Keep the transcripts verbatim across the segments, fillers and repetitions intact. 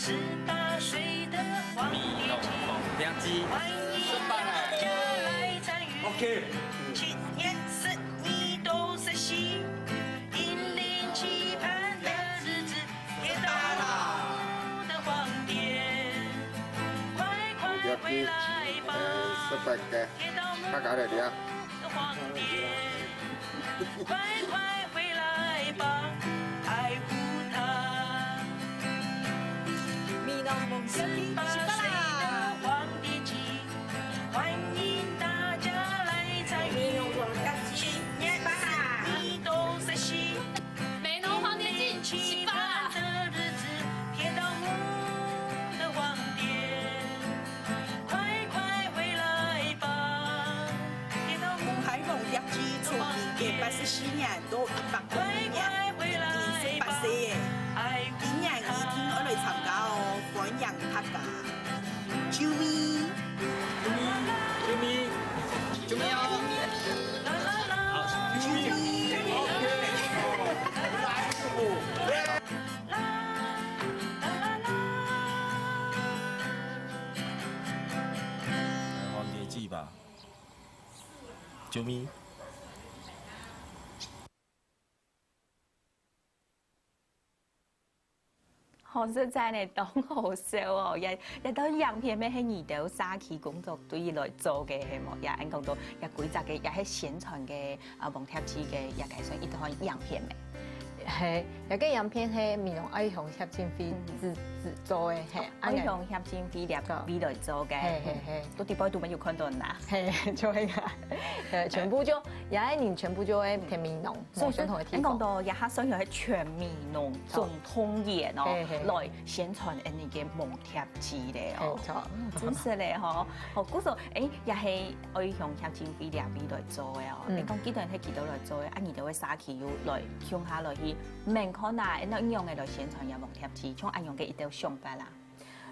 十八岁的皇帝，皇帝，十八岁。欢迎大家来参与。OK。七月十二到十四，引领期盼的日子，天道的皇帝，快快回来吧。十八个，天道他搞得了。的皇帝。 快快回来吧，爱护他。美濃黃蝶祭，十八歲的皇帝祭，欢迎大家来参与。七月十二到十四，美濃黃蝶祭，十八。的日子，天道的皇帝。 快快回来吧。红海黄蝶祭从民国八十四年到一百零二年，已經十八歲了。今年一定愛來參加哦，歡迎大家。啾咪。啾咪，啾咪，啾咪哦。好，啾咪。OK。来，来，来。 来，皇帝祭吧。啾咪。好，實在呢，當好笑哦！這，這段影片乜係你兜社區工作隊來做个，係無？也恁講到，這規則个，也係宣傳个，啊，黃蝶祭个，也該算一段影片咩？係，這个影片係美濃愛鄉協進會製，製作个，係。 愛鄉協進會這位來做个。係，係，係。到底背肚乜有看到哪？係，就該个。呃，全部就，這兜人全部就會跈美濃，無相同个地方。所以講到這下算係全美濃總動員哦，係，係。來宣傳𫣆俚个黃蝶祭咧哦。係，著。嗯，真實咧吼。好，故所，欸，這係愛鄉協進會這位來做个哦。嗯。你講，既然係佢兜來做个，啊，你兜个社區有來共下來去，問看啊，恁樣个來宣傳這黃蝶祭，像恁樣个一兜想法啦。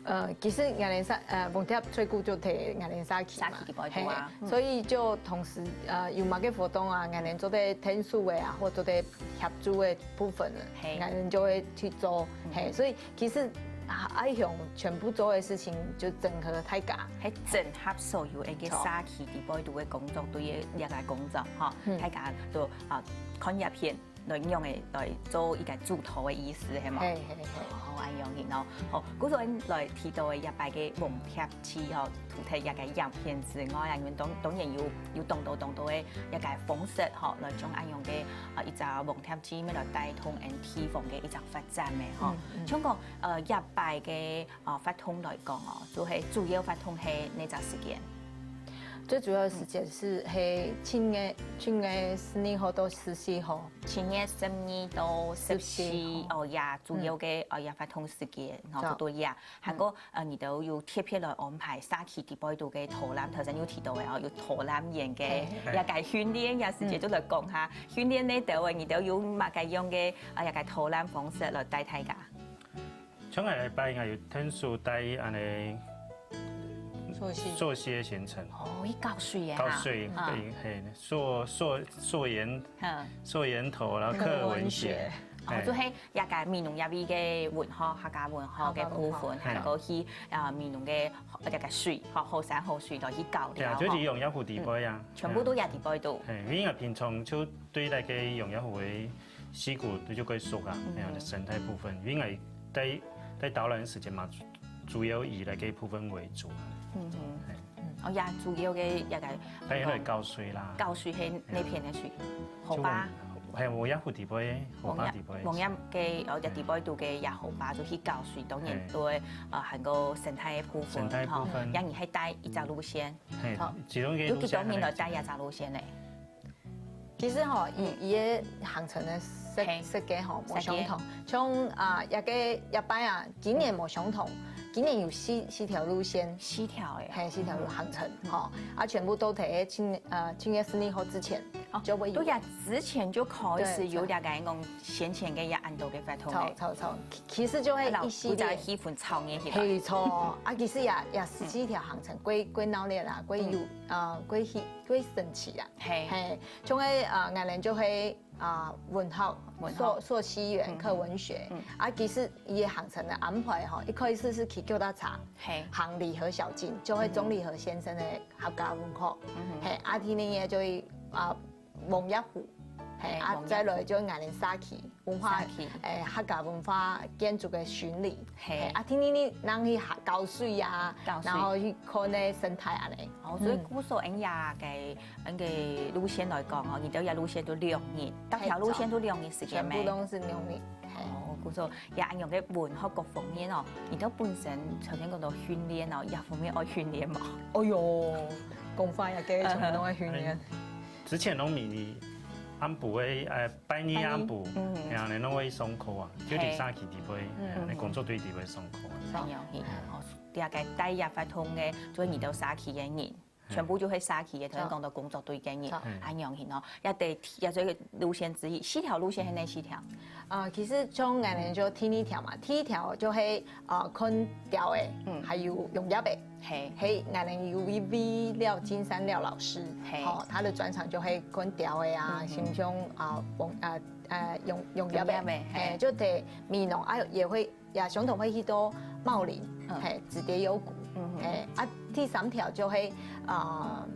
呃，其實𠊎兜社，呃，黃蝶最久就在𠊎兜社區嘛。社區裡背肚啊。係，嗯。所以就同時，呃，有麼个活動啊，𠊎兜做得𢯭手个啊，或做得協助个部分啊，係。𠊎兜就會去做。嗯。係，所以其實，啊，愛鄉全部做个事情就整合大家。係整合所有个社區裡背肚个工作，對个這个工作，吼，嗯。大家都，啊，看這片， 來用个來做一个主導个意思，係無？係，係，係。哦，恁樣形哦。好，故所來提到个這擺个黃蝶祭吼，除忒這个影片之外啊，你兜當，當然有，有當多當多个這个方式吼，來將恁樣个，啊，一隻黃蝶祭，乜來帶動𫣆地方个一隻發展个吼。嗯，嗯。像講，呃，這擺个，啊，活動來講哦，就係主要活動係哪隻時間？最主要个時間係，係七月，七月十二號到十四號。 七月十二到十四，十四號。哦，也主要个，嗯。哦，也活動時間，吼，著。就對呀。還過，呃，你兜有特別來安排社區裡背肚个導覽，頭先有提到个哦，有導覽員个，係。也个訓練，也時間就來講下，嗯。訓練呢，兜个，你兜有麼个樣个，啊，也个導覽方式來帶大家？ 像𠊎禮拜𠊎有𢯭手帶恁呢溯溪。溯溪个行程。哦，去搞水个哈。搞水，啊。對，係，溯，溯，溯源，嗯。溯源頭，然後刻文學。刻文學。哦，係。就係這个美濃這位个文化，客家文化个部分，客家文化。還過去，啊，美濃个，呃，這个水，吼，好山好水，落去搞了，對啊，就係吼。用這湖底背啊。嗯，全部都這底背肚。係，因為平常就對該个用這湖个 溪谷就較熟啊，嗯哼。還有生態部分，因為在，在導覽个時間嘛，主要以該个部分為主啊。嗯哼。係。嗯，哦呀，主要个這个，還有該搞水啦。搞水係哪片个水？係。河壩？就往，還有往這湖底背，河壩底背。往這，往這个，哦，這底背肚个這河壩，就去搞水，當然，係。對，呃，還過生態个部分，生態部分。吼，這樣你還帶一隻路線。係，好。其中一个路線。有幾多人來帶這隻路線呢？ 其實吼，佢，嗯。佢个行程个設，係。設計吼，無相同。設計。像，啊，這个，這擺啊，今年無相同，今年有四，四條路線。四條个。係，四條路行程，嗯。吼，啊，全部都在七，呃，七月十二號之前，哦，就會有。對呀，之前就開始，對，有這个講先前个也恁多个活動个。著，著，著。其，其實就係一系列。啊，然後不再氣氛炒熱起來。係，著。啊，其實也，也十四條行程，嗯。過，過鬧熱啦，過有，嗯。呃，過去，過神奇啦。係。係。 像个，呃，𠊎兜就會啊文學，文學。朔朔溪園課文學。啊其實佢个行程个安排吼，一開始係去腳踏車，行里河小徑，就係鍾理和先生个客家文學。嘿，啊第二日就去啊王爺湖，嘿，啊再來就𠊎等社區文化，社區。欸，客家文化建築个巡禮。嘿，啊第二日正去搞水啊，搞水。然後去看該生態恁仔。哦，所以故所恁樣个 恁个路線來講吼，你兜這路線就六日，逐條路線就六日時間咩？全部都係六日。哦，故所也恁樣个文學各方面哦，你兜本身頭先講到訓練哦，這方面愛訓練無？哦喲，講話也个全部都愛訓練。之前攏每日暗晡个，呃，拜二暗晡，拜二，嗯。然後呢，攏會上課啊，就在社區裡背，嗯。然後呢，工作隊裡背上課啊。恁樣去，哦，這个帶這活動个，就係你兜社區个人。 全部就係社區个，頭先講到工作隊个人，恁樣形哦。也得，也這个路線之一，四條路線係哪四條？啊，其實像𠊎等就第二條嘛，第一條就係啊看鳥仔，還有用葉仔，嘿，𠊎等有一位廖金山廖老師，嘿，吼，他的專長就係看鳥仔啊，像像啊，用啊啊用用葉仔，用葉仔，嘿，嘿，就在美濃啊也會 也相同會去到茂林，嘿，紫蝶幽谷，嘿，啊第三條就係啊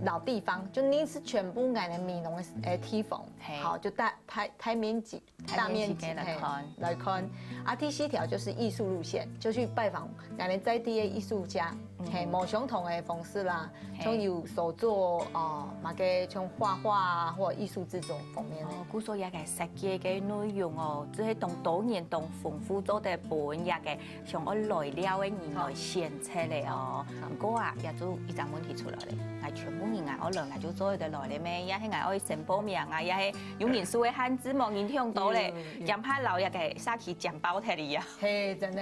老地方，就你係全部𠊎等美濃个地方，嘿，好，就大大大面積，大面積，大面積个來看，嘿，來看。啊第四條就係藝術路線，就去拜訪𠊎等在地个藝術家，嘿，無相同个方式啦， 像有手作哦，麼个像畫畫啊，或藝術製作方面个。哦，故所這个設計个內容哦，就係當多元、當豐富，做得分這个想愛來尞个人來選擇个哦。毋過啊，這就一隻問題出來了，𠊎全部人啊，愛來𠊎就做得來了咩？也係𠊎愛先報名啊，也係有人數个限制無？人忒多了，驚怕摎這个社區佔包忒哩啊。嘿，真个，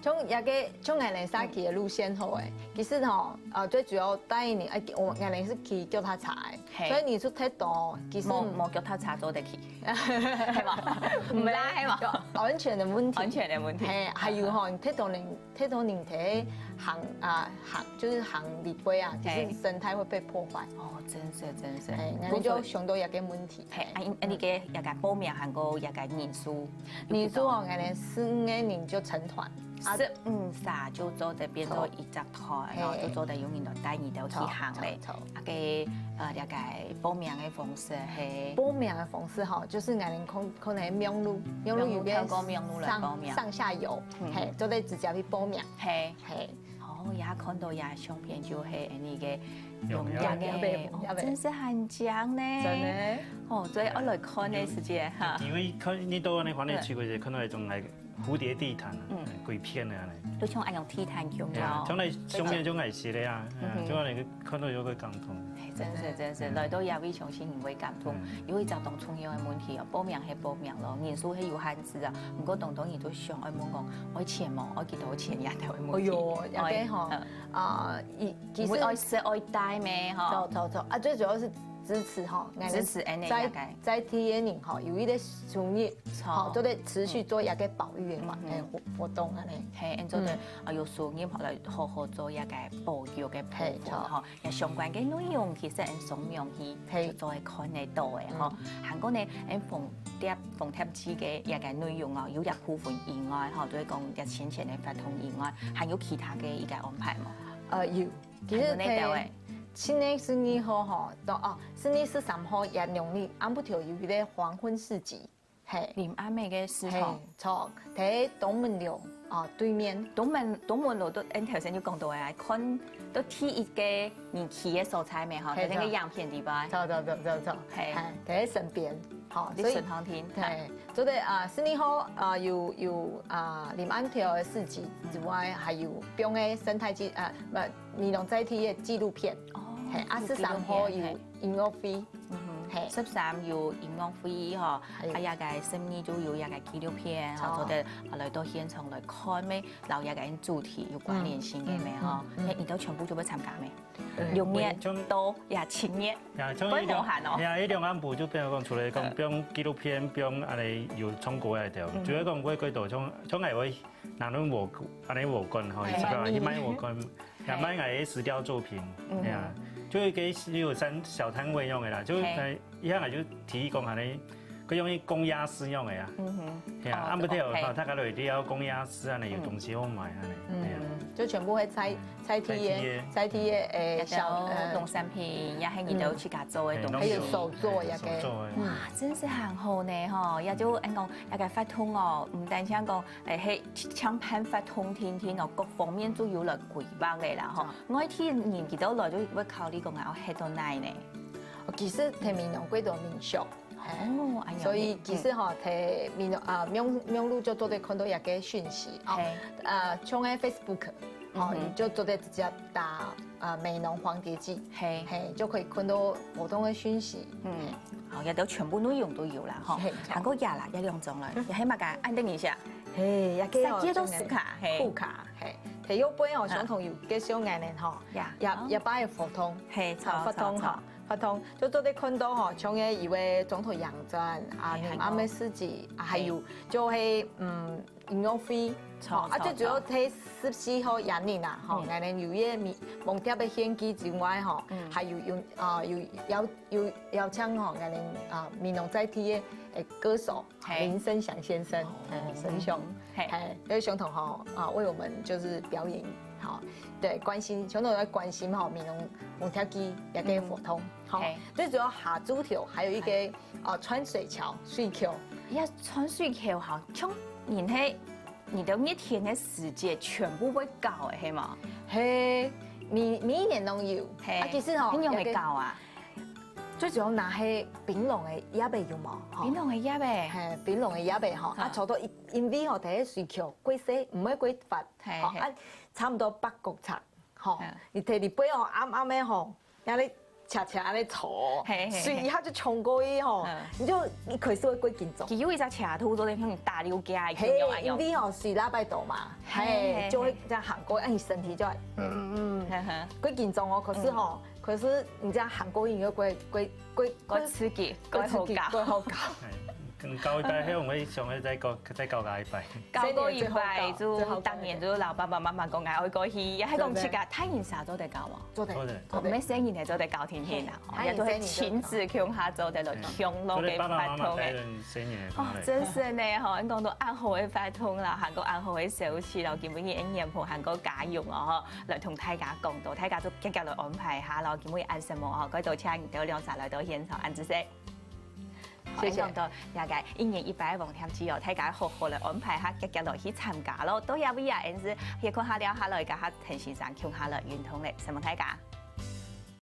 像這个像𠊎等社區个路線好誒，其實吼，呃，最主要帶你，呃，𠊎𠊎等係騎腳踏車誒，嘿，所以你就忒多，其實無無腳踏車做得去，係無？毋啦，係無？安全个問題，安全个問題，嘿，還有吼，你忒多人忒多人在行啊行，就係行裡背啊，其實生態會被破壞。哦，真係真係，嘿，𠊎等就想到這个問題。嘿，啊，因為你个這个報名還過這个人數，人數哦，𠊎等四五个人就成團。 啊，十五儕就做得變做一隻團，然後就做得有人來帶你兜去行咧。啊个呃，這个報名个方式係報名个方式吼，就係𠊎等可可能網路，網路有个透過網路來報名，上下游，嘿，做得直接去報名，嘿，嘿。哦，也看到這相片就係恁呢个容易个，哦，真係還靚呢，真个。哦，所以我來看个時節哈，因為看你到恁呢環境去過，看到一種來 蝴蝶地毯啊，嗯，歸片个恁呢。就像恁樣地毯共樣。像該上面種愛食个啊，像恁呢看到有个感動。真係真係，來到這位相信你會感動。有一隻當重要个問題哦，報名係報名咯，人數係有限制啊。毋過當多人都想愛問講，愛錢無？愛幾多錢？這兜个問題。哎喲，這个吼，啊，一其實愛食愛戴咩？吼，走走走啊，最主要係支持吼，支持恁呢在在地个人吼，有一个收入。 好，做得持續做一个保育个嘛，誒活活動恁呢。嘿，恁做得啊有收入來好好做一个保育个部分吼，也相關个內容其實恁上網去就做得看得到个吼。還過呢，恁紅帖紅帖子个一个內容哦，有一部分以外吼，就係講一先前个活動以外，還有其他个一个安排無？呃，有，其實還有哪兜誒？七月十二號吼，到哦，十二十三號也農曆暗晡頭有一个黃昏市集。 嘿，臨暗暝个時候，嘿，著，在東門樓啊對面。東門東門樓都，恁頭先就講到啊，看到第一个人去个所在咩吼，嘿，在那个影片裡背。著著著著著，嘿，嘿，在身邊，好，所以順風亭，嘿，做得啊，十二號啊有有啊臨暗頭个市集之外，還有放个生態紀啊，不，美濃在地个紀錄片，哦，嘿，啊十三號有音樂會。 嗯哼，嘿，十三有音樂會吼，還有啊，這个十二就有這个紀錄片吼，做得來到現場來看咩，摎這个主題有關聯性个咩吼，嘿，你兜全部就會參加咩？六月到也七月，呀，像一兩，會無閒哦。呀，一兩暗晡就變成講，除了講放紀錄片，放恁呢有唱歌个條，主要講會幾多，像像𠊎會，哪能我恁呢我管吼，一直講，一賣我管。 也賣𠊎个石雕作品，哎呀，就一个有攤小攤位用个啦，就一下𠊎就提議講恁呢，佢用於供鴨市用个啊。嗯哼。係啊，哦，啊，毋對哦，對。吼，大家都一定愛供鴨市啊，有東西好買啊，嗯，係啊。就全部會在，在地个，在地个，誒，小，呃，農產品，也係你兜自家做个東西。嗯，還有手作也可以。手作个。哇，真係很好呢，吼，也就恁講，該个活動哦，毋單淨講，誒，係像辦活動定定哦，各方面都有來規劃个啦，吼。外地人佢兜來就會考慮講，啊，愛歇到哪呢？其實，在美濃過多民宿， 哦，哎呀，所以其實吼，在網路啊，網網路就做得看到一个訊息哦，呃，像个Facebook，哦，你就做得直接打呃美濃黃蝶季，嘿，嘿，就可以看到活动个讯息。嗯，好，也都全部内容都有啦吼。還過呀啦，也兩種了，也還嘛个，按等一下，嘿，也可以哦，設計都斯卡，嘿，库卡，嘿，在右边哦，相同有个小眼呢吼，呀，也也摆个活动，嘿，活动哈。 活动，就做得看到吼，像个一位總統杨专啊，暗个时节，啊，还有就係嗯音乐会，吼，啊，最主要在十四号夜里啊，吼，𠊎等有一个梦蝶个献祭之外吼，还有有啊有邀有邀请吼，𠊎等啊美浓在地个诶歌手林生祥先生，嗯，生祥，嘿，就相同吼啊为我们就是表演，好，对，关心相同在关心吼美浓梦蝶季一个活动。 好，最主要下洲头还有一个呃穿水桥水桥，也穿水桥哈，像人係你的热天个时节全部會搞个係嘛？嘿，每每一年都有，嘿，啊，其实吼，你用个搞啊？最主要拿係槟榔个叶仔有无？槟榔个叶仔，嘿，槟榔个叶仔吼，啊，炒到一因为吼，第一水桥过细，毋会过滑，嘿，啊，差不多八公尺。 吼，你提你背吼，暗暗个吼，然后你恰恰安尼坐，水一下就冲过去吼，你就一开始会过紧张。佢有一只斜度，做得像打溜架个，嘿，因为吼水拉拜斗嘛，嘿，就会这样行过，哎，你身体就会，嗯嗯嗯，过紧张哦。可是吼，可是你这样行过去，你又过过过过刺激，过好搞，过好搞。 嗯，搞一擺，還有我想要再搞再搞个一擺。搞个一擺就當然就老爸爸妈妈讲，哎，愛过去，也係讲自家大人儕做得搞無？做得，做得，毋係細人仔做得搞定定啊，也都係亲子共下做得來，共樂个活动个。哦，真係呢吼，你讲到恁好个活动啦，還過恁好个消息咯，今晡日恩年婆還過家用哦吼，來同大家讲到，大家都遽遽來安排下咯，今晡日恁什麼哦，該多謝你兜兩儕來到現場，恁仔細。 謝謝。講到這个一年一擺个黃蝶季哦，大家好好來安排下，遽遽來去參加咯。到這位啊，恩師歇睏下了下來，佮下陳先生共下來運動咧，承蒙大家。